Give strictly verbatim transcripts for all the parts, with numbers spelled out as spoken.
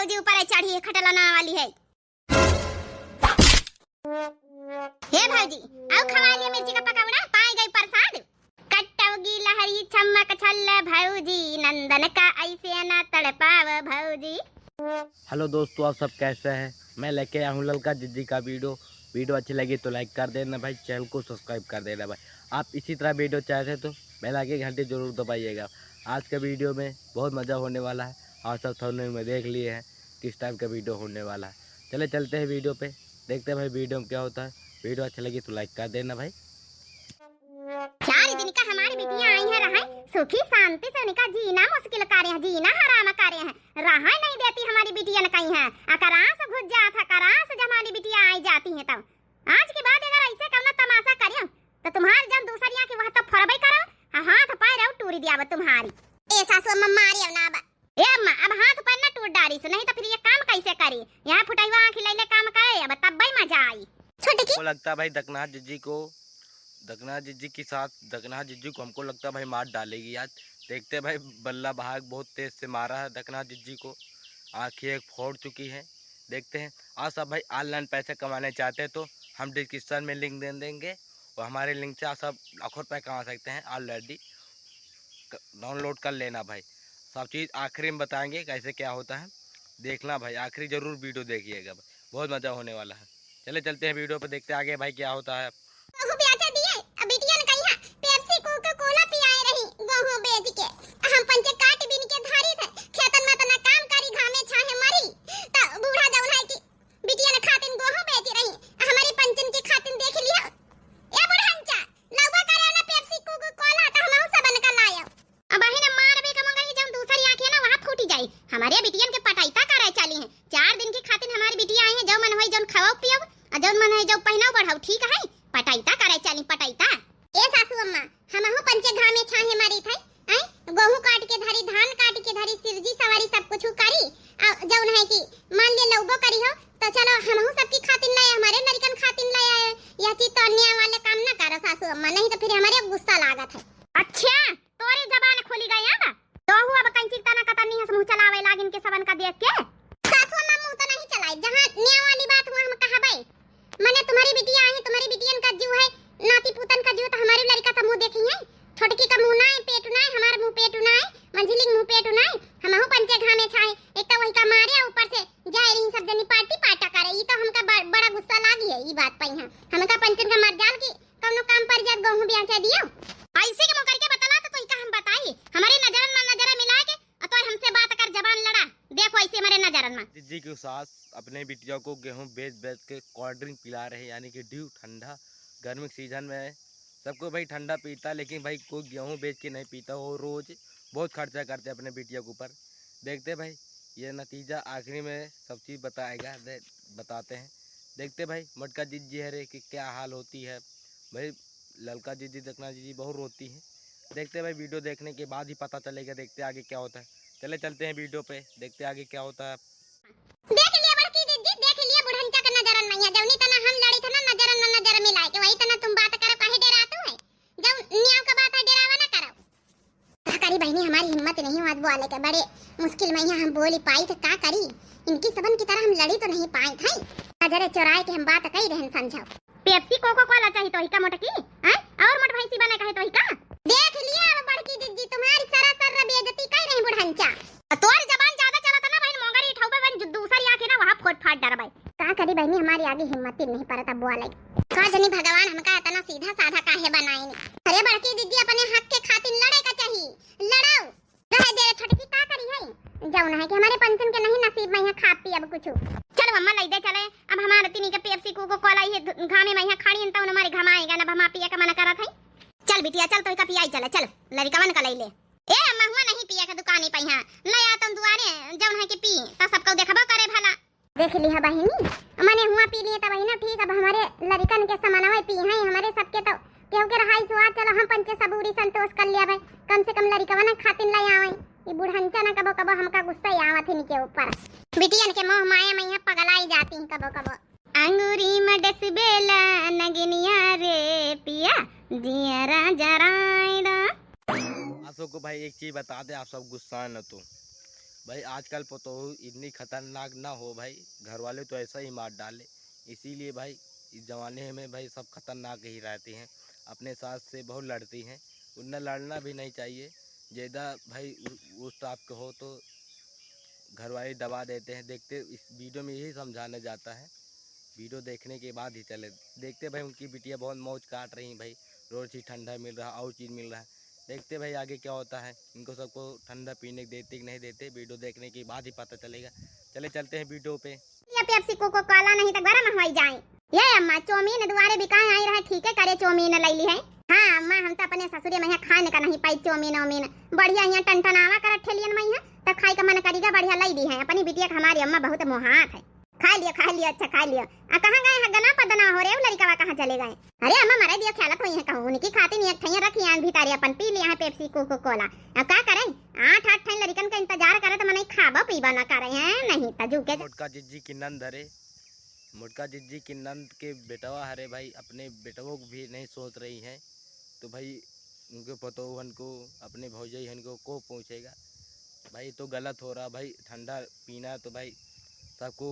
भौजी ऊपर है चढ़ी है, खटलना वाली है। हे भौजी, आओ खवा लिया मिर्ची का पकौड़ा, पाए गई प्रसाद। कट्टौगी लहरी छम्मक छल्ल भौजी, नंदन का ऐसे ना तड़पाव भौजी। हेलो दोस्तों, आप सब कैसे हैं? मैं लेके आया हूँ ललका जिज्जी का वीडियो। वीडियो अच्छी लगी तो लाइक कर देना भाई, चैनल को सब्सक्राइब कर देना भाई। आप इसी तरह वीडियो चाहते हैं तो बेल आइकन घंटी जरूर दबाइएगा। आज के वीडियो में बहुत मज़ा होने वाला है। आप सब थंबनेल में देख लिए हैं किस टाइप का वीडियो होने वाला है। चले चलते हैं वीडियो पे, देखते हैं भाई वीडियो में क्या होता है। वीडियो अच्छी लगी तो लाइक कर देना भाई। चार दिन का हमारी बिटिया आई है रहे, सुखी शांति से उनका जीना मुश्किल करे हैं, जीना हराम करे हैं, रहे नहीं देती हमारी बिटियन कहीं है। अकरास घुस जात है, अकरास जब हमारी बिटिया आई जाती है तब। आज के बाद अगर ऐसे कौनो तमाशा करियो तो तुम्हार जान दूसरी आँख वहाँ तो फोड़बे करो, आ हाथ पैर और टूरी दियाब तुम्हारी। ए सासू अम्मा मारियो ना अब। ए अम्मा, अब हाथ पैर ना टूट डारी से, नहीं तो फिर ये काम कैसे करी? यहाँ फुटैवा आँख लैले काम करे, अब तब भाई मजा आई। छोटकी। हमको लगता है भाई दकनाथ जिज्जी को, दकनाथ जिज्जी के साथ, दकनाथ जिज्जी को हमको लगता है भाई मार डालेगी आज। देखते हैं भाई, बल्ला भाग बहुत तेज से मारा है दकनाथ जिज्जी को, आँखें एक फोड़ चुकी है। देखते हैं। और सब भाई ऑनलाइन पैसे कमाने चाहते हैं तो हम डिस्क्रिप्शन में लिंक दे देंगे, और हमारे लिंक से आप सब लाखों रुपए कमा सकते हैं ऑलरेडी। क-, डाउनलोड कर लेना भाई। सब चीज़ आखिरी में बताएंगे कैसे क्या होता है, देखना भाई, आखिरी ज़रूर वीडियो देखिएगा भाई, बहुत मज़ा होने वाला है। चले चलते हैं वीडियो पे, देखते हैं आगे भाई क्या होता है। गोहूँ बेचे दिए, अब बिटियन कहिया पेप्सी कोका कोला पियाए रही, गोहूँ बेच के। हम पंचे काट बीन के धारी थे, खेतन में तना काम करी, घामे छाहे मरी। त बूढ़ा जौन है कि बिटियन खातिन गोहूँ बेची रही, हमारी पंचन के खातिन देख लिया। ए बुढ़ंचा, लउबा करे ना पेप्सी कोका कोला, त हमहू सबन का लायो। अब बहिन मार भी कमंगई, जौन दूसरी आँख है ना, वहाँ फूटी जाई। हमारे बिटियन के पटाइता करे चली हैं। चार दिन की खातिन हमारी बिटिया आई है, जौ मन होई जौन खाओ पियो, आ जौन मन होई जौ पहनाओ बढ़ाओ, ठीक है? पटाइता करे चली, पटाइता। ए सासू अम्मा, हमहू पंचे घामे छाहे मरी थे, हैं? गोहूँ काट के धरी, धान काट के धरी, सिरजी सवारी सब कुछ करी। आ जौन है कि मान ले लउबो करी हो, तो चलो हमहू सबकी खातिन लाए, हमारे लड़िकन खातिन लाए। यह चीज तो अन्याय वाले काम ना करो सासू अम्मा, नहीं तो फिर हमारे गुस्सा लागत है। अच्छा, तोरे जबान खुली गई अब? तोहू अब कंची तना कतरनी हंस मुंह चलावे लागिन के सबन का देख के। सासू अम्मा मुंह तो नहीं चलाई, जहाँ न्याय वाली बात हुआ हम कहबे। मने तुम्हारी बिटिया आई, तुम्हारी बिटियन का जीव है, नाती पूतन का जीव, तो हमारी लड़िका का मुंह देखी है। छोटकी का मुंह नाय, पेट नाय, हमार मुंह पेट नाय, मंझिली के मुंह पेट नाय, हमहू पंचे घामे छाए। एक तो वही का मारे, ऊपर से जाए रही सब जनी पार्टी पाटा करे। ई तो हमका ब-, बड़ा गुस्सा लागी है ई बात पे। यहाँ हमका पंचन का मर जाल की कौनो काम पर जात गोहूँ बेचा दियो। ऐसे के मुकर के बतला तो तोहिका हम बताई, हमारे नजरन में नजर मिला के, आ तो हमसे बात कर, जबान लड़ा, देखो ऐसे हमारे नजरन में। जिज्जी की सास अपने बिटिया को गेहूं बेच बेच के कोल्ड ड्रिंक पिला रहे, यानी कि ड्यू ठंडा। गर्मी के सीजन में सबको भाई ठंडा पीता, लेकिन भाई कोई गेहूं बेच के नहीं पीता। वो रोज बहुत खर्चा करते अपने बिटिया के ऊपर। देखते भाई, ये नतीजा आखिरी में सब चीज़ बताएगा, दे-, बताते हैं। देखते भाई, मोटका जिज्जी है रे कि क्या हाल होती है भाई। ललका जिज्जी, दकना जिज्जी बहुत रोती है। देखते भाई, वीडियो देखने के बाद ही पता चलेगा, देखते आगे क्या होता है। चले चलते हैं वीडियो पे, देखते आगे क्या होता है। देख लिया बड़की जिज्जी, देख लिया बुढ़ंचा के नजरन में, जौनी तना हम लड़ी थे ना नजरन में नजर मिलाए के, वही तना तुम बात करो, काहे डेरातू है? जौन न्याव का बात है, डेरावा ना करो। का करी बहिनी, हमारी हिम्मत नहीं हुआ बोले के, बड़े मुश्किल में यहाँ हम बोली पाई थे, का करी? इनकी सबन की तरह हम लड़ी तो नहीं पाई थे। नजरे चुराए के हम बात कही रहन समझाओ। पेप्सी कोको कोला चाही तोहिका मोटकी, हैं? और मोट भैंसी बने कहे तोहिका? देख लिया अब बड़की जिज्जी, तुम्हारी सरासर बेइज्जती कर रही बुढ़ंचा। आ तोर जबान ज्यादा चलत ना बहिन, मोंगरी उठाऊ बहिन, जो दूसरी आके ना वहाँ फोट फाट डरबै। का करी बहिनी, हमारी आगे हिम्मत ही नहीं परत अब बोले। का जनी भगवान हमका इतना सीधा साधा काहे बनाई? अरे बड़की जिज्जी, अपने हक के खातिर लड़े का चाही, लड़ाओ। रहे दे रे छोटकी, का करी है? जौन है कि हमारे पंचन के नहीं नसीब में है खा पी अब कुछ। चलो अम्मा, लई दे चले। अब हमारे तीनी के पेप्सी कोको कोला ये धु-, घामे में यहाँ खाड़ी, तौन हमारे घमाएगा ना, अब हमार पिए का मन करत है। चल बिटिया, चल तोहिका पियाई चले, चल लड़िकवन का लई ले। ए अम्मा, हुआ नहीं पिए के दुकानी पे यहाँ, ले आ तुम दुआरे, जौन है कि पी, त सबको देखबो करे भला। देख लिहा बहिनी, मने हुआ पी लिए त बहिना ठीक, अब हमारे लड़िकन के समनवा पी हैं, हमारे सबके तो केहू के रहाई सुआ, चलो हम पंचे सबूरी संतोष कर लिया भाई, कम से कम लड़िकवन खातिन ले आवे। ई बुढ़ंचा ना कबो कबो हमका गुस्सा ही आवत है इनके ऊपर। बिटियन के मोह माया में यहाँ पगलाई जाती हैं कबो कबो। अंगूरी में डसबेला नगनिया रे पिया, जियरा जराए दा। अशोक को भाई एक चीज बता दे, आप सब गुस्सा न तो। भाई, आजकल पतोहू इतनी खतरनाक ना हो भाई, घर वाले तो ऐसा ही मार डाले। इसीलिए भाई, इस जमाने में भाई सब खतरनाक ही रहती हैं, अपने सास से बहुत लड़ती हैं। उतना लड़ना भी नहीं चाहिए, ज़्यादा भाई उ-, उस टाइप के हो तो घर वाले दबा देते हैं। देखते, इस वीडियो में यही समझाना चाहता है, वीडियो देखने के बाद ही चले। देखते भाई, उनकी बिटिया बहुत मौज काट रही हैं भाई, रोज़ ही ठंडा मिल रहा, और चीज़ मिल रहा है। देखते भाई आगे क्या होता है, इनको सबको ठंडा पीने देते कि नहीं देते, वीडियो देखने के बाद ही पता चलेगा। चले चलते हैं वीडियो पे। ये पेप्सी कोको कोला नहीं तो गरम हो जाए। ये अम्मा, चौमीन दुआरे बिकाए आई रहे, ठीक है करे चौमीन लई ली है। हाँ अम्मा, हम तो अपने ससुरे में यहाँ खाने का नहीं पाई चौमीन ओमीन, बढ़िया यहाँ टनटनावा करत ठेलियन में यहाँ तो खाए का मन करीगा, बढ़िया लई दी है अपनी बिटिया का। हमारी अम्मा बहुत मोहात है। खा लियो, खा लियो, अच्छा खा लियो। आ कहाँ गए हैं गना पदना हो रे, उ लड़िकवा कहाँ चले गए? अरे अम्मा मरे दियो, ख्यालत होई है कहूँ, उनकी खातिर एक ठैया रखी आन भीतर अपन पी लिया है पेप्सी कोको कोला। अब का करें, आठ आठ ठैया लड़िकन का इंतजार करे तो मनई खाबो पीबो ना करे हैं, नहीं तजू के। मोटका जिज्जी की नंद हरे, मोटका जिज्जी की नंद के बेटवा हरे भाई, अपने बेटवों को भी नहीं सोच रही है। तो भाई उनके पतोहन को, अपने भौजैहन को, को पूछेगा? भाई, ये तो गलत हो रहा भाई, ठंडा पीना तो भाई सबको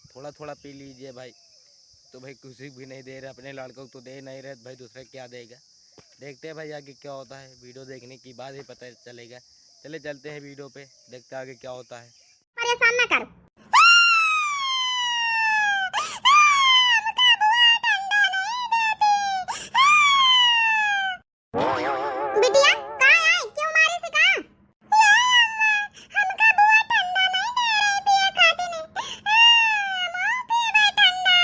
थोड़ा थोड़ा पी लीजिए भाई। तो भाई किसी को भी नहीं दे रहे, अपने लड़कों को तो दे नहीं रहे, तो भाई दूसरे क्या देगा? देखते हैं भाई आगे क्या होता है, वीडियो देखने के बाद ही पता चलेगा। चले चलते हैं वीडियो पे, देखते हैं आगे क्या होता है। परेशान ना करो। बिटिया, का आय? क्यों मारे से का? ये अम्मा, हमका बुआ ठंडा नहीं दे रही पिए खातिर। आ, हम पिए ठंडा।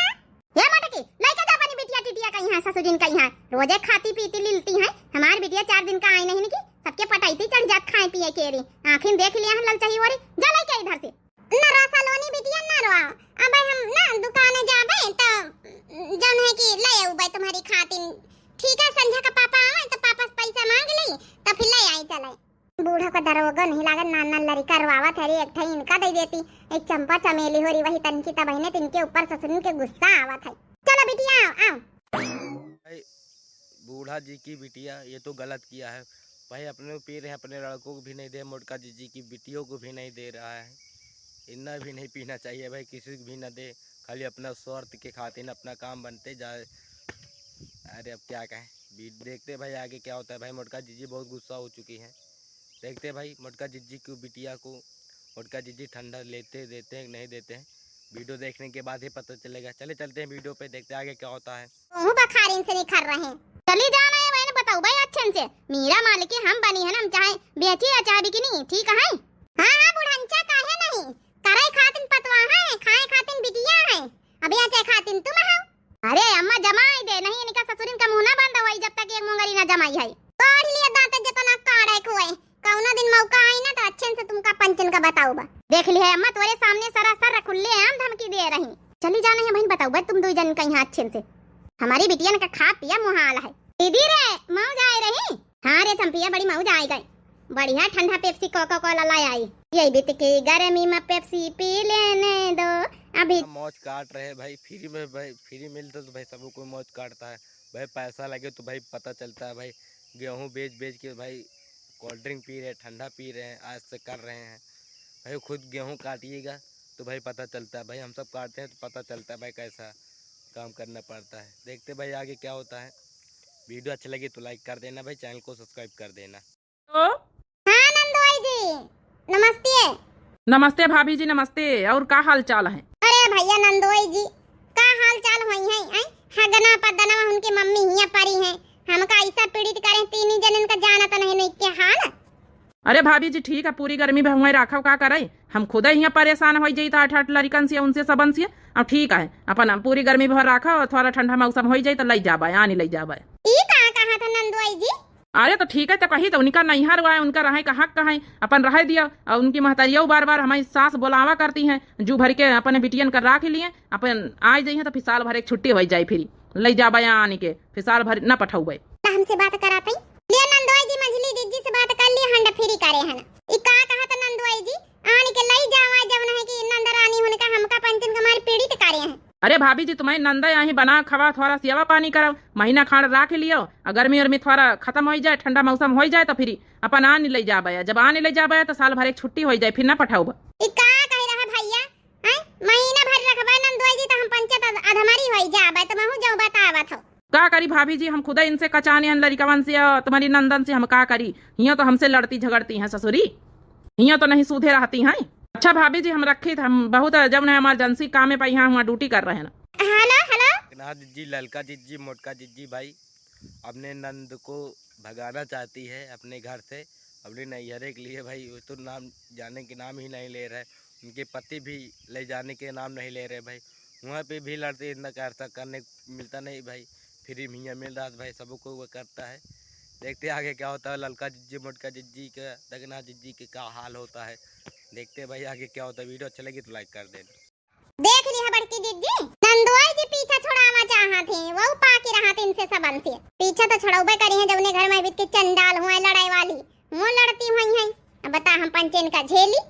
ये मोटकी, लइके जा अपनी बिटिया टिटिया कहीं है, ससुरिन कहीं है। रोजे खाती पीती लिलती है। हमार बिटिया चार दिन का आई नहीं कि सबके पटाइती चढ़ जात खाए पिए के री। आँखिन देख लिया है ललचही ओरी। जा लइके इधर से। ना रो सलोनी बिटिया, ना रो। अब हम ना दुकाने जाबे तो जौन है कि ले अउबे तुम्हारी खातिन। ठीक है, संझा का पापा आवे तो पापा से पैसा मांग ली तो फिर ले आई चले। बूढ़ा का दरोगा नहीं लागत, नान नान लड़िका रोआवत है रे, एक ठे इनका दे देती, एक चंपा चमेली हो रही वही तनकी, तब इन्हें तिनके ऊपर ससुरन के गुस्सा आवत है। चलो बिटिया आओ, आओ। भाई, बूढ़ा जी की बिटिया, ये तो गलत किया है भाई। अपने को पी रहे हैं, अपने लड़कों को भी नहीं दे, मोटका जिज्जी की बिटियों को भी नहीं दे रहा है। इतना भी नहीं पीना चाहिए भाई, किसी को भी ना दे, खाली अपना स्वार्थ के खातिर अपना काम बनते जाए। अरे अब क्या कहें, भी देखते भाई आगे क्या होता है। भाई मोटका जिज्जी बहुत गुस्सा हो चुकी है। देखते हैं भाई मोटका जिज्जी की बिटिया को मोटका जिज्जी ठंडा लेते देते हैं कि नहीं देते हैं, वीडियो देखने के बाद ही पता चलेगा। चले चलते हैं वीडियो पे, देखते हैं आगे क्या होता है। ओहू बखारिन से निखर रहे हैं। चली जाना है, मैंने बताऊ भाई अच्छे से। मीरा मालिक की हम बनी है ना, हम चाहे बेची या चाहे बिकनी, ठीक है? हाँ, हाँ, बुढ़ंचा काहे नहीं? करे खातिन पतवा है, खाए खातिन बिटिया है, अब बेचे खातिन तुम हो। अरे अम्मा, जमाई दे, नहीं इनका ससुरिन का मुंह ना बंद होई जब तक एक मुंगरी ना जमाई है। काढ़ लिया दांत जितना काढ़े खुए, कौनो दिन मौका आई ना तो अच्छे से तुमका पंचन का बताऊ बा। देख ली है अम्मा, तोरे सामने सरासर खुले आम धमकी दे रही। चली जाना है बहन, बताऊ बा तुम दो जन का यहाँ अच्छे से। हमारी बिटियन का खा पिया मुहाल है। दीदी रे, मौज आए रही। हाँ रे चंपिया, बड़ी मौज आए गए। बढ़िया ठंडा पेप्सी कोका कोला ला आई। ये बीत की गर्मी में पेप्सी पी लेने दो अभी। मौज काट रहे भाई, फ्री में भाई, फ्री मिलता तो भाई सबको कोई मौज काटता है भाई। पैसा लगे तो भाई पता चलता है भाई, गेहूँ बेच बेच के भाई कोल्ड ड्रिंक पी रहे हैं, ठंडा पी रहे हैं, आज से कर रहे हैं भाई। खुद गेहूँ काटिएगा तो भाई पता चलता है भाई, हम सब काटते हैं तो पता चलता है भाई कैसा काम करना पड़ता है। देखते भाई आगे क्या होता है। वीडियो अच्छा लगे तो लाइक कर देना भाई, चैनल को सब्सक्राइब कर देना। हेलो। हाँ नंदोई जी, नमस्ते। नमस्ते भाभी जी, नमस्ते। और का हाल चाल है? अरे भैया नंदोई जी, का हाल चाल होई है, हैं? हगना पदनवा उनकी मम्मी हियाँ परी हैं, हमका ऐसा पीड़ित करें, तीन जनन का जानत नहीं, नहीं के हाल। अरे भाभी जी, ठीक है, पूरी गर्मी भर हुआं राखव, का करे, हम खुदे हियाँ परेशान होई जाई त आठ आठ लड़िकन से, उनसे सबन से। अब ठीक है, अपन हम पूरी गर्मी भर राखव, थोड़ा ठंडा मौसम होई जाई त लई जाबे, आनी लई जाबे। ई का कहा था नंदोई जी? अरे तो ठीक है, तो कही तो उनका नैहर हुआ है, उनका रहे का हक है, अपन रहे दिया। और उनकी महतरिया बार बार हमारी सास बोलावा करती हैं, जू भर के अपने बिटियन का राख लिए, अपन आ जाई हैं तो फिर साल भर एक छुट्टी हो जाए, फिर लई जाबे आनी के, फिर साल भर न पठौबे। तो हमसे बात करा पाई? ले नंदोई जी, मझली दीदी से बात कर लिए, हंड फ्री करे हैं। ई का कहा था नंदोई जी, आन के लई जावा, जब नहीं कि नंद रानी उनका हमका पंचन का मार पीड़ित करे हैं। अरे भाभी जी, तुम्हरी नंदई आही, बना खवा, थोड़ा सेवा पानी करब, महीना खाड़ राख लियो, अ गर्मी उर्मी थोड़ा खतम होइ जाए, ठंडा मौसम होइ जाए, तो फिर अपन आन लइ जाबे, जब आन लइ जाबे तो साल भर एक छुट्टी होइ जाए, फिर ना पठउब। ई का कहि रहा भइया? हैं? महीना भर रखबे नंदोई जी, तो हम पंचे त अधमरी होइ जाबे, तो महू जउँ बतावत हो। का करी भाभी जी, हम खुदे इनसे कचाने हन लड़िकवन से अउर तुम्हरी नंदन से, हम का करी? हियाँ तो हमसे लड़ती झगड़ती हैं ससुरी, हियाँ तो नहीं सूधे रहती हैं। अच्छा भाभी जी, हम रखित, हम बहुत जउन है emergency काम में पइहाँ हुआँ duty कर रहे हैं। हेलो, हेलो। ना जिज्जी, ललका जिज्जी, मोटका जिज्जी भाई, अपने नंद को भगाना चाहती है अपने घर से, अपने नैहरे के लिए भाई। वो तो नाम जाने के नाम ही नहीं ले रहे, उनके पति भी ले जाने के नाम नहीं ले रहे भाई। वहाँ पे भी लड़ते, इतना का ऐसा करने मिलता नहीं भाई, free में हियाँ मिल रहा था भाई, सबको वो करता है। देखते हैं आगे क्या होता है, ललका जिज्जी, मोटका जिज्जी का, दगना जिज्जी के का हाल होता है। देखते हैं भाई आगे क्या होता है। Video अच्छी लगी तो like कर देना। देख लिहा बड़की जिज्जी, नंदोई जी पीछा छुड़ावा चाहत ही, वहू पाकी रहत इनसे सबन से। पीछा तो छुड़ौबे करिहैं, जउने घर में बित के चंडाल हुए लड़ाई वाली, वो लड़ती हुई हैं। अब बता हम पंचे इनका झेली।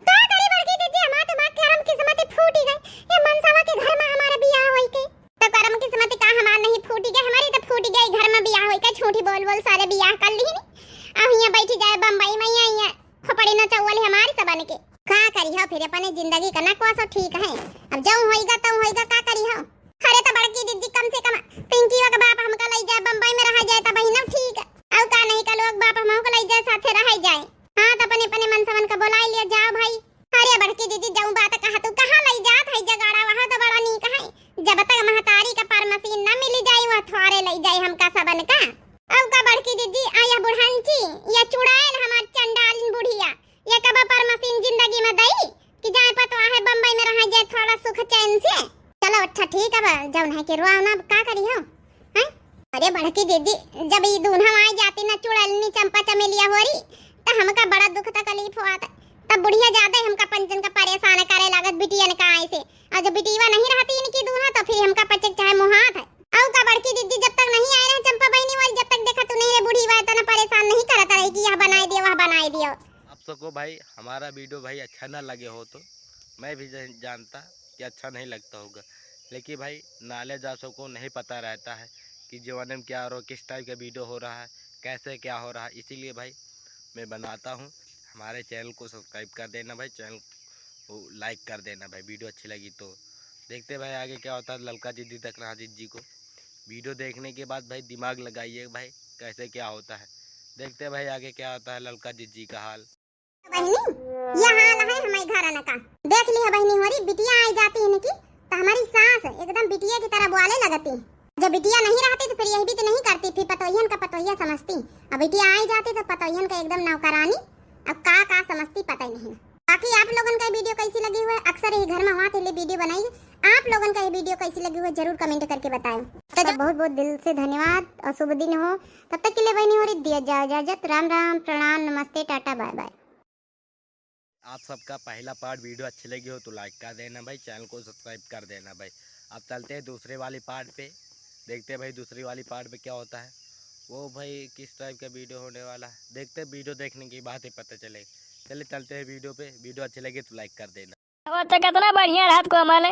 का करी बड़की जिज्जी, हमार तो माँ करम किस्मत फूटी गई, ये मनसवा के घर में हमारे बियाह होई के। तो करम किस्मत का हमार नहीं फूटी गई, हमारी तो फूटी गई घर में बियाह होई के, झूठी बोल बोल सारे बियाह कर ली। अब हियाँ बैठी जाए बम्बई में, हियाँ, हियाँ खोपड़ी नचौवल हमारी सबन के। का करिहो फिर, अपने जिंदगी का नकवा सो ठीक है। अब जउँ होइगा तउँ होइगा, का करिहो। अरे तो बड़की जिज्जी, कम से कम पिंकियो का बाप हमका लइ जाए, बम्बई में रहा जाए, तब ही ना ठीक। अउ का नहीं का लोग बाप हमहू का लइ जाए, साथे रहा जाए। हाँ, तो अपने अपने मनसवन का बोलाई लिया जाओ भाई। अरे बड़की जिज्जी, जउँ बात कहा तू, कहाँ लइ जात है जगाड़ा, वहाँ तो बड़ा नीक है। जब तक महतारी का परमसीन न मिली जाई, वह थ्वारे लइ जाए हमका सबन का। अउ का बड़की जिज्जी, आ यह बुढ़ंची, यह चुड़ैल हमार चंडालिन बुढ़िया, ये कब परमसीन जिंदगी में दई कि जाए पतवा है बम्बई में रहा जाए थोड़ा सुख चैन से। चलो अच्छा ठीक है, अब जउन है कि रोआ ना, अब का करिहो, हैं? अरे बड़की जिज्जी, जब ई दूनहु आइ जाती ना चुड़ैलनी चंपा चमेलिया होरी, त हमका बड़ा दुख तकलीफ होत। तब बुढ़िया ज्यादा हमका पंचन का परेशान करे लागत बिटियन का आए से। अउ जब बिटिया नहीं रहती इनकी दूनहु तो फिर हमका पचक चाहे मुहात है। अउ का बड़की जिज्जी, जब तक नहीं आए रहे चंपा बहिनी वाली, जब तक देखा तू नहीं रे बूढ़ी, वह इतना परेशान नहीं करत रही कि यह बनाए दियो, वह बनाए दियो। आप सबको भाई हमारा video भाई अच्छा ना लगे हो तो मैं भी जन-, जानता कि अच्छा नहीं लगता होगा, लेकिन भाई knowledge आप सबको नहीं पता रहता है कि जीवन में क्या हो रहा, किस type का video हो रहा है, कैसे क्या हो रहा है, इसीलिए भाई मैं बनाता हूँ। हमारे channel को subscribe कर देना भाई, channel को like कर देना भाई, video अच्छी लगी तो। देखते हैं भाई आगे क्या होता है ललका जिज्जी तक रहा जिज्जी को। Video देखने के बाद भाई दिमाग लगाइए भाई, कैसे क्या होता है। देखते हैं भाई आगे क्या होता है ललका जिज्जी का हाल। बहिनी, यह हाल है हमारे घरन का। देख लिहा बहिनी होरी, बिटिया आइ जाती इनकी, तो हमारी सास एकदम बिटिया की तरह बोले लगती। जब बिटिया नहीं रहती तो फिर यह भी तो नहीं करती, फिर पतोहियन का पतोहिया समझती। अब बिटिया आइ जाती तो पतोहियन का एकदम नौकरानी, अब का का समझती पता ही नहीं। बाकी आप लोगन का video कैसी लगी हुई है, अक्सर यही घर में हुआ थे लिए video बनाई। आप लोगन का ये video कैसी लगी हुई है जरूर comment करके बताएं। तो बहुत बहुत दिल से धन्यवाद और शुभ दिन हो। तब तक के लिए बहिनी होरी दिया जाओ इजाजत। राम राम, प्रणाम, नमस्ते, टाटा, bye bye। आप सबका पहला part video अच्छी लगी हो तो like कर देना भाई, channel को subscribe कर देना भाई। अब चलते हैं दूसरे वाली part पे, देखते हैं भाई दूसरी वाली part पे क्या होता है। वो भाई किस type का video होने वाला है, देखते हैं, video देखने के बाद ही पता चलेगा। चलिए चलते हैं video पे, video अच्छी लगी तो like कर देना। वो तो कितना बढ़िया रहत कोमल।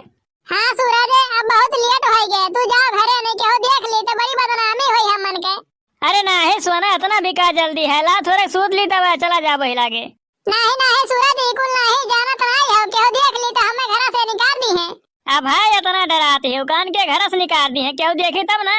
हाँ सूरज, अब बहुत late होइ गए, तू जा घरे में, केहू देख ली तो बड़ी बदनामी होई हमन के। अरे नाहीं सोना, इतना भी का जल्दी है, ला थोड़े सूत ली तब चला जाबो ही लागे। नाहीं, नाहीं सूरज, ई कुल नाहीं, जानत नाहीं हो, केहू देख ली तो हमें घर से निकाल दी है। अब है इतना डराती हो, कान के घर से निकाल दी है, केहू देखी तब ना।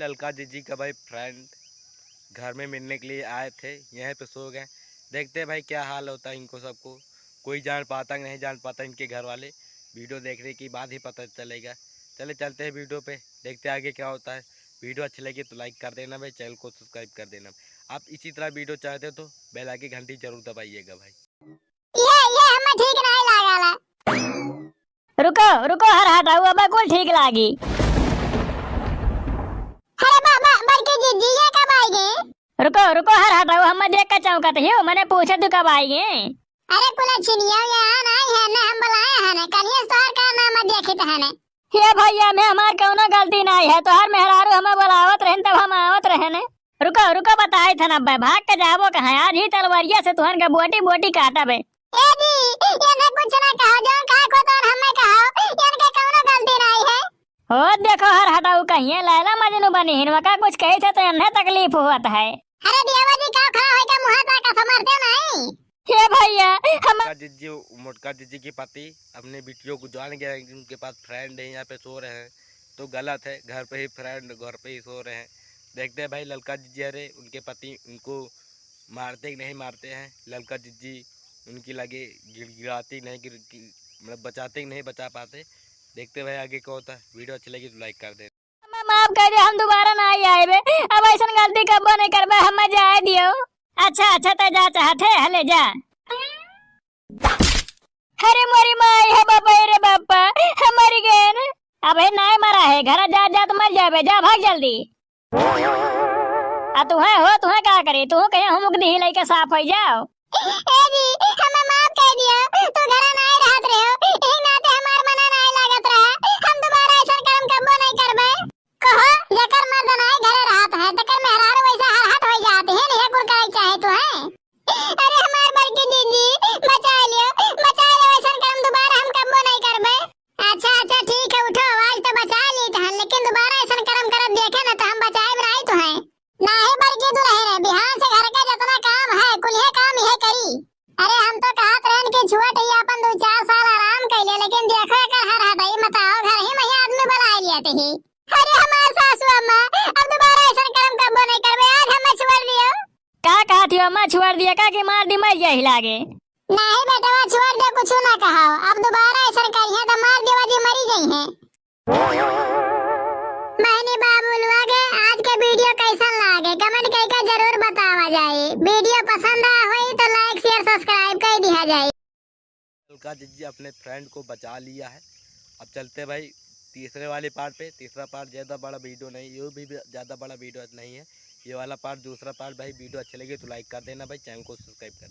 ललका जिज्जी का भाई friend घर में मिलने के लिए आए थे, यहीं पे सो गए। देखते हैं भाई क्या हाल होता है इनको सबको, कोई जान पाता कि नहीं जान पाता इनके घर वाले, video देखने के बाद ही पता चलेगा। चले चलते हैं video पे, देखते हैं आगे क्या होता है। Video अच्छी लगी तो like कर देना भाई, channel को subscribe कर देना। आप इसी तरह video चाहते हो तो bell icon घंटी जरूर दबाइएगा भाई। ये, ये हमें ठीक नहीं लागला। रुको, रुको, हर हटाऊ, अब कुल ठीक लागी। अरे बा-, बा-, बड़की जिज्जी, ये कब आइगे? रुको, रुको, हर हटाऊ, हम देख के चौंकत हियो, मने पूछे तू कब आइगे? अरे कुल छिनिया यहाँ नहीं है, न हम बुलाए हैं, न कनिया से तोहर का नाम देखित है न। हे भैया, में हमार कौनो गलती नहीं है, तोहर मेहरारू हमें बुलावत रहन तब हम आवत रहन। रुको, रुको, बताई थन अब्बे, भाग के जाबो कहाँ? आज ही तलवरिया से तुहन के बोटी बोटी काटब है। ए जी, ये मैं कुछ ना कहो, जो कहा को तो हमें कहो। हो देखो हर हटाऊ कहिए लैला मजनू बनी हिन, वका कुछ कही थे तो एन्हे तकलीफ होत है। अरे देवा जी, का खड़ा होइके मुँह ताका समझते नहीं? हे भैया, हम मोटका जिज्जी, मोटका जिज्जी के पति अपने बिटियों को जान गया है कि उनके पास फ्रेंड है, यहाँ पे सो रहे हैं, तो गलत है। घर पे ही फ्रेंड, घर पे ही सो रहे हैं। देखते हैं भाई, ललका जिज्जी, अरे उनके पति उनको मारते कि नहीं मारते हैं, ललका जिज्जी उनकी लगे गिड़गिड़ाते कि नहीं, गिड़-, कि-, मतलब बचाते कि नहीं बचा पाते। देखते हैं भाई आगे क्या होता है। वीडियो अच्छी लगी तो लाइक कर देना। हमें माफ कर दे, हम दोबारा ना आएबे। अब ऐसन गलती कबो नहीं करबे, हमें जाए दियो। अच्छा, अच्छा, ते जा चाहत है, हले जा। अरे मोरी माई, हे बाबा रे बाबा, हम मर गए न। अबे नाय मरा है, घर जा, जा तो मर जाबे, जा भाग जल्दी। आ तुहे हो, तुहे का करे, तुहू कहीं हुमुक दी लइके साफ हो जाओ। ए जी, हमें माफ कर दियो, तू घरा नाय रहत रहो, एक नाते हमार मना नाय लागत रहा, हम दोबारा ऐसा कर्म कबो नहीं करबे। कहो, जेकर मर्द नाय घरे रहत है, तेकर मेहरारू वैसे हरहट हो जात है, नहीं कुल करे चाहे तू है। अरे हमार बड़की दीदी, बचा लियो, बचा लियो, ऐसन कर्म दोबारा हम कबो नहीं करबे। अच्छा, अच्छा, ठीक है, उठो, आज तो बचा ली तहन, लेकिन दोबारा ऐसन कर्म करत देखे ना तो हम बचाए बनाई तो है। नाही बड़की दुल्हन है, बिहान से घर का जितना काम है, कुल ये काम ये करी। अरे हम तो कहत रहन कि छुआ टैया अपन दो चार साल आराम कर ले, लेकिन देखो एकर हरहट, बताओ, घर ही में ही आदमी बुला लिया थे ही। अरे हमार सासू अम्मा, अब दोबारा ऐसन कर्म कबो नहीं करबे, आज हमें छोड़ दियो। का कहत हो अम्मा, छोड़ दिया का कि मार दी मर जाही लागे? नहीं बेटवा, छोड़ दे, कुछ ना कहाओ, अब दोबारा ऐसन करिए तो मार देवा जी मरी गई है। बहनी बाबू लोग, आज के वीडियो कैसन लागे, कमेंट करके जरूर बतावा जाए। वीडियो पसंद आ होई तो लाइक, शेयर, सब्सक्राइब कर दिया जाए। ललका जिज्जी अपने फ्रेंड को बचा लिया है। अब चलते भाई तीसरे वाले पार्ट पे। तीसरा पार्ट ज़्यादा बड़ा वीडियो नहीं, ये भी ज़्यादा बड़ा वीडियो नहीं है। ये वाला पार्ट, दूसरा पार्ट भाई, वीडियो अच्छे लगे तो लाइक कर देना भाई, चैनल को सब्सक्राइब कर।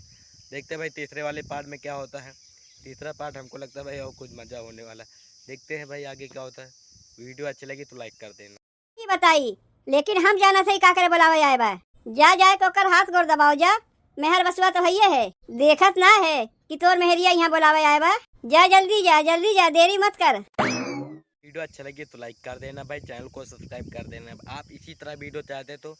देखते हैं भाई तीसरे वाले पार्ट में क्या होता है। तीसरा पार्ट हमको लगता है भाई और कुछ मज़ा होने वाला है। देखते हैं भाई आगे क्या होता है। वीडियो अच्छी लगी तो लाइक कर देना। ई बताई, लेकिन हम जानत हई का करे बोलावे आए बा। जा, जाए के ओकर हाथ गोड़ दबाओ जा, मेहर बसुआ तो हइये है, देखत ना है कि तोर मेहरिया यहाँ बोलावे आए बा। जा जल्दी जा, जल्दी जा, देरी मत कर। वीडियो अच्छा लगे तो लाइक कर देना भाई, चैनल को सब्सक्राइब कर देना। आप इसी तरह वीडियो चाहते तो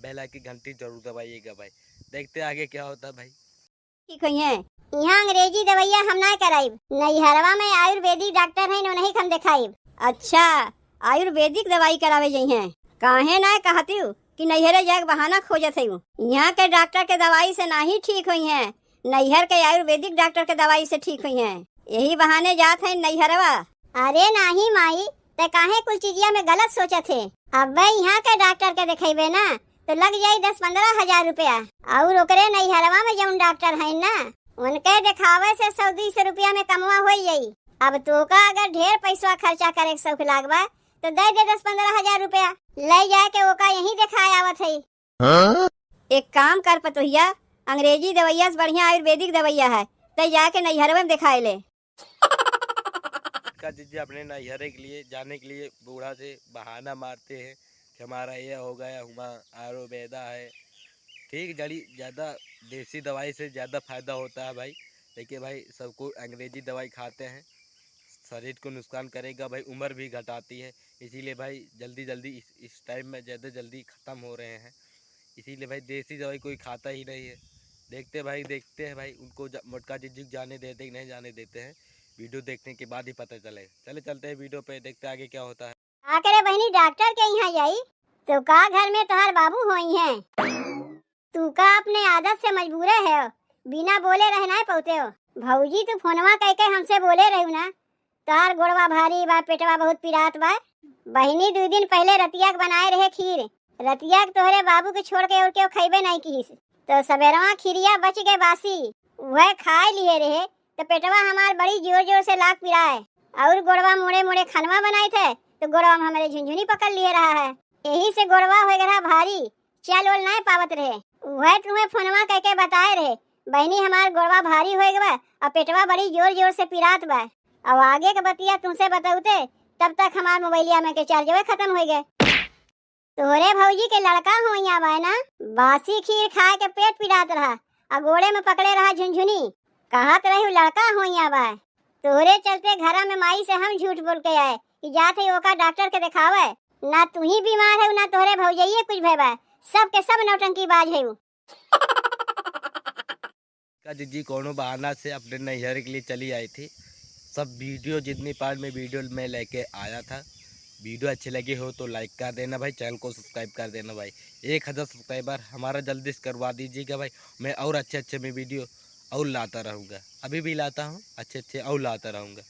बेल आइकन घंटी जरूर दबाइएगा भाई। देखते हैं आगे क्या होता है भाई। ठीक होइहैं। इहाँ अंग्रेजी दवाइया हम नाय कराइब, नैहरवा में आयुर्वेदिक डॉक्टर हैं, उन्हीं हम देखाइब। अच्छा, आयुर्वेदिक दवाई करावे जइहैं। काहे नाय कहतिउ कि नैहरे जाए के बहाना खोजत है। इहाँ के डॉक्टर के दवाई से नाही ठीक होइहैं, नैहर के आयुर्वेदिक डॉक्टर के दवाई से ठीक होइहैं। यही बहाने जात है नैहरवा। अरे नाही माई, ते काहे कुल चीजिया में गलत सोचत है? अब्बे इहाँ के डॉक्टर के देखेबे ना, तो लग जाई दस पन्द्रह हजार रुपया। और ओकरे नैहरवा में जौन डॉक्टर है ना, उनके देखावे से सौ दुई सौ रुपया में कमवा हो जाई। अब तोका अगर ढेर पैसवा खर्चा करे के शौक लाग बा, तो दे दे दस पन्द्रह हजार रुपया, ले जाके ओका यहीं देखाए आवत है। हाँ? एक काम कर पतोहिया, अंग्रेजी दवाइया से बढ़िया आयुर्वेदिक दवाइया है, ते जाके नैहरवे में देखाए ले। का जीजी अपने नैहरे के लिए जाने के लिए बूढ़ा से बहाना मारते हैं कि हमारा ये हो गया, हुआ आयुर्वेदा है। ठीक, जड़ी ज़्यादा देसी दवाई से ज़्यादा फ़ायदा होता है भाई। देखिए भाई, सबको अंग्रेजी दवाई खाते हैं, शरीर को नुकसान करेगा भाई, उम्र भी घटाती है। इसीलिए भाई जल्दी जल्दी इस, इस टाइम में ज़्यादा जल्दी ख़त्म हो रहे हैं, इसीलिए भाई देसी दवाई कोई खाता ही नहीं है। देखते भाई, देखते हैं भाई, उनको जा-, मोटका जीजी को जाने देते कि नहीं जाने देते हैं, वीडियो देखने के बाद ही पता चले। चले चलते हैं वीडियो पे, देखते हैं आगे क्या होता है। आखिर बहनी डॉक्टर के यहाँ जाई तो का घर में तोहार बाबू होई हैं? तू का अपने आदत से मजबूरे है, बिना बोले रह नाय पौते हो। भौजी तू फोनवा कह के हमसे बोले रहू ना, तोहार गोड़वा भारी बा, पेटवा बहुत पिरात बा। बहिनी दू दिन पहले रतिया के बनाए रहे खीर, रतिया के तोहरे बाबू के छोड़ के और केहू खइबे नहीं किहिस, तो सबेरवा खीरिया बच गए बासी, वह खाए लिए रहे, तो पेटवा हमार बड़ी जोर जोर से लाग पिराए, और गोड़वा मोड़े मोड़े खनवा बनाए थे, तो गोड़वा में हमारे झुनझुनी पकड़ लिए रहा है, यही से गोड़वा हो गया भारी, चल ओल नाय पावत रहे। वह तुम्हें फोनवा कह के बताए रहे, बहनी हमार गोड़वा भारी हो गवा और पेटवा बड़ी जोर जोर से पिरात बा। अब आगे के बतिया तुमसे बतौते, तब तक हमार मोबाइलिया में के चार्जवे खत्म हो गए। तोहरे भौजी के लड़का होइया बा ना, बासी खीर खाए के पेट पिरात रहा, आ गोड़े में पकड़े रहा झुनझुनी, कहत रही लड़का होइया बा। तोहरे चलते घरा में माई से हम झूठ बोल के आए कि जात है ओका डॉक्टर के देखावे। ना तू ही बीमार है, ना तोहरे भौजइये कुछ भय बा, सब के सब नौटंकीबाज है उ। का दीदी कोनो बहाना से अपने नैहर के लिए चली आई थी। सब वीडियो, जितनी पार्ट में वीडियो मैं लेके आया था, वीडियो अच्छी लगी हो तो लाइक कर देना भाई, चैनल को सब्सक्राइब कर देना भाई। एक हज़ार सब्सक्राइबर हमारा जल्दी से करवा दीजिएगा भाई। मैं और अच्छे अच्छे में वीडियो और लाता रहूँगा, अभी भी लाता हूँ अच्छे अच्छे और लाता रहूँगा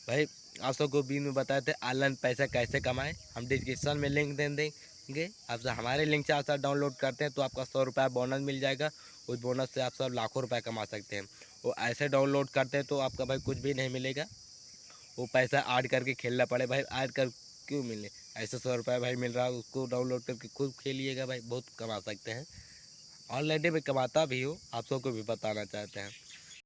भाई। आप सबको बीच में बताए थे ऑनलाइन पैसा कैसे कमाएं, हम डिस्क्रिप्शन में लिंक दे देंगे। आप सब हमारे लिंक से आप सब डाउनलोड करते हैं तो आपका सौ रुपया बोनस मिल जाएगा। उस बोनस से आप सब लाखों रुपया कमा सकते हैं। वो ऐसे डाउनलोड करते हैं तो आपका भाई कुछ भी नहीं मिलेगा, वो पैसा ऐड करके खेलना पड़े भाई। ऐड कर क्यों मिले, ऐसे सौ रुपया भाई मिल रहा है, उसको डाउनलोड करके खुद खेलिएगा भाई, बहुत कमा सकते हैं। ऑलरेडी मैं कमाता भी हूँ, आप सबको भी बताना चाहते हैं।